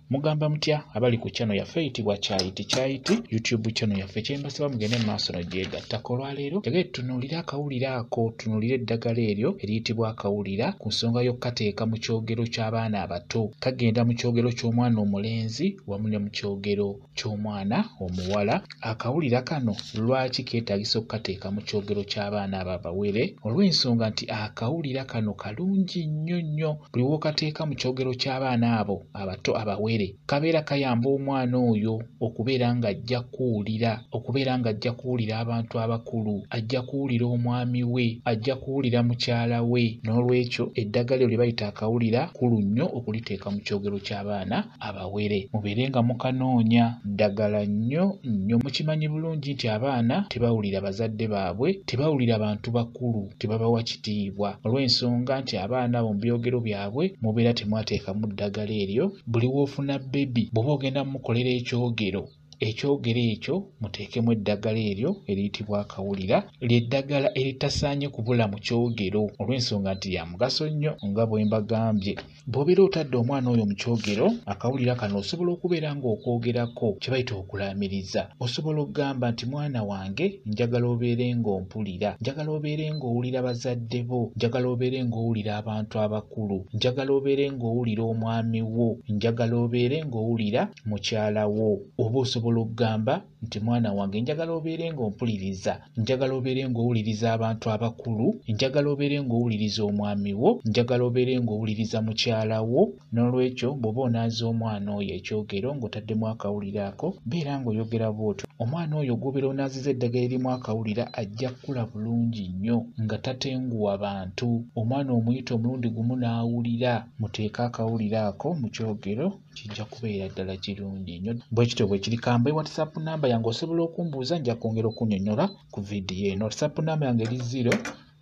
Mugamba mutya abali ku channel yaffe eyitibwa Kyayiti Kyayiti YouTube channel yaffe? Kyembasaba mugende mu maaso nogyegattako. Olwaleero njagala tutunuulire akawulira ako, tutunuulire eddagala eryo eriyitibwa akawulira ku nsonga y'okukateeka mu kyogero ky'abaana abato. Kagenda mu kyogero ky'omwana omulenzi wamu ne mu kyogero ky'omwana omuwala. Akawulira kano lwaki keetaagisa okukateeka mu kyogero ky'abaana abo abawere? Olw'ensonga nti akawulira kano kalungi nnyo nnyo. Buli w'okateeka mu kyogero ky'abaana abo abato abawere, kabeera kayamba omwana oyo okubeera ng'ajja kuwulira, okubeera ng'ajja kuwulira abantu abakulu, ajja kuwulira omwami we, ajja kuwulira mukyala we. N'olwekyo eddagala eryo lye bayita akawulira kkulu nnyo okuliteeka mu kyogero ky'abaana abawere. Mubeere nga mukanoonya, ddagala nnyo nnyo. Mukimanyi bulungi nti abaana tebawulira bazadde baabwe, tebawulira bantu bakulu, tebabawa kitiibwa, olw'ensonga nti abaana abo mu byogero byabwe mubeera temwateekamu ddagala eryo. Buli w'ofuna bebi, bw'oba ogenda mmukolera ekyogero, ekyogero ekyo muteekemu eddagala eryo eriyitibwa akawulira. Ly'eddagala eritasaanye kubula mu kyogero olw'ensonga nti lya mugaso nnyo nga bwe mbagambye. Bw'obeera otadde omwana oyo mu kyogero, akawulira kano osobola okubeera ng'okwogerako kye bayita okulaamiriza. Osobola okugamba nti mwana wange njagala obeere ng'ompulira, njagala obeere ng'owulira bazadde bo, njagala obeere ng'owulira abantu abakulu, njagala obeere ng'owulira omwami wo, njagala obeere ng'owulira mukyala wo. Oba osobola okugamba nti mwana wange njagala obeere ng'ompuliriza, njagala obeere ng'owuliriza abantu abakulu, njagala obeere ng'owuliriza omwami wo, njagala obeere ng'owuliriza mukyala wo. N'olwekyo bw'oba onaaza omwana oyo ekyogero ng'otaddemu akawulira ako, beera ng'oyogera bw'otyo. Omwana oyo gw'obeera onaaziza eddagala erimu akawulira ajja kukula bulungi nnyo nga tatenguwa bantu. Omwana omuyita omulundi gumu n'awulira. Muteeke akawulira ako mu kyogero, kijja kubeera ddala kirungi nnyo. Bwe kityo bwe kiri. Kambe WhatsApp namba yange osobola okumbuuza, nja kwongera okunnyonnyola ku vidiyo eno. WhatsApp namba yange eri 0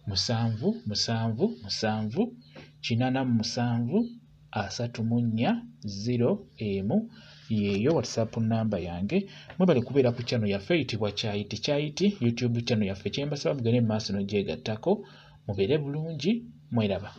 7 7 7 87 34 0 1. Yeeyo WhatsApp namba yange. Mwebale kubeera ku channel yaffe eyitibwa Kyayiti Kyayiti YouTube channel yaffe. Kyembasaba mugende mu maaso n'ogyegattako, mubeere bulungi, mweraba.